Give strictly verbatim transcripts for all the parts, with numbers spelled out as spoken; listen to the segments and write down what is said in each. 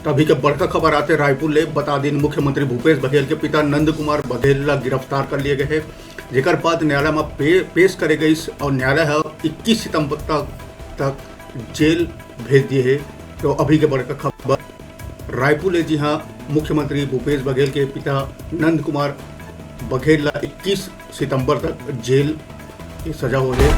तभी के बड़का खबर आथे रायपुर ले। बता दिन, मुख्यमंत्री भूपेश बघेल के पिता नंद कुमार बघेल ला गिरफ्तार कर लिए गए हे, जेकर बाद न्यायालय में पे, पेश करे गईस और न्यायालय ह इक्कीस सितंबर तक, तक जेल भेज दिए हे। तो अभी के बड़का खबर रायपुर ले, जी हाँ, मुख्यमंत्री भूपेश बघेल के पिता नंद कुमार बघेल ला इक्कीस सितंबर तक जेल के सजा हो हे।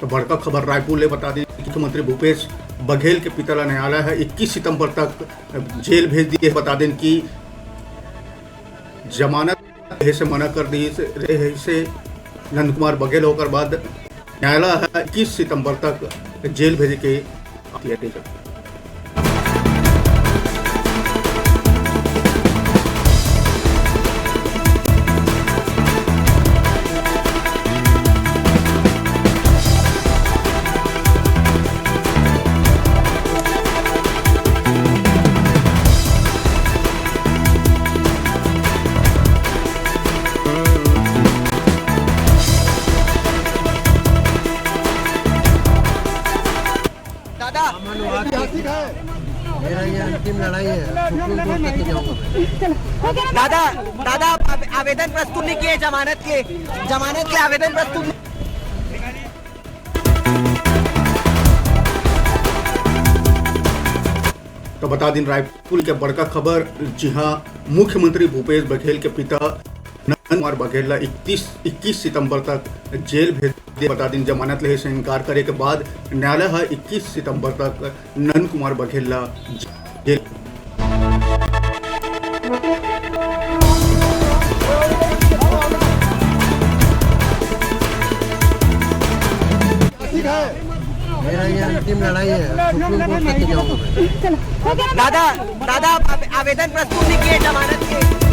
तो बड़का खबर रायपुर ले। बता दें, मुख्यमंत्री भूपेश बघेल के पिता ला न्यायालय ह इक्कीस सितंबर तक जेल भेज दिए। बता दें कि जमानत देहे से मना कर दी रहे से नंद कुमार बघेल, ओकर बाद न्यायालय ह इक्कीस सितंबर तक जेल भेजे के आदेश दे। दादा, मेरा ये अंतिम लड़ाई है, सुप्रीम कोर्ट तक जाऊंगा मैं। दादा, दादा, आप आवे-, आवेदन प्रस्तुत नहीं किए जमानत के, जमानत के आवेदन प्रस्तुत नहीं। तो बता दिन रायपुर के बड़का खबर, जी हाँ, मुख्यमंत्री भूपेश बघेल के पिता नंद कुमार बघेल ला इकतीस, इक्कीस सितंबर तक जेल भेज दे। बता दिन जमानत लेहे से इनकार करे के बाद न्यायालय ह इक्कीस सितंबर तक नंद कुमार बघेल ला जेल मेरा ये अंतिम लड़ाई है, सुप्रीम कोर्ट तक जाऊंगा मैं। दादा, दादा, आप आवे-, आवेदन प्रस्तुत नहीं किए जमानत के।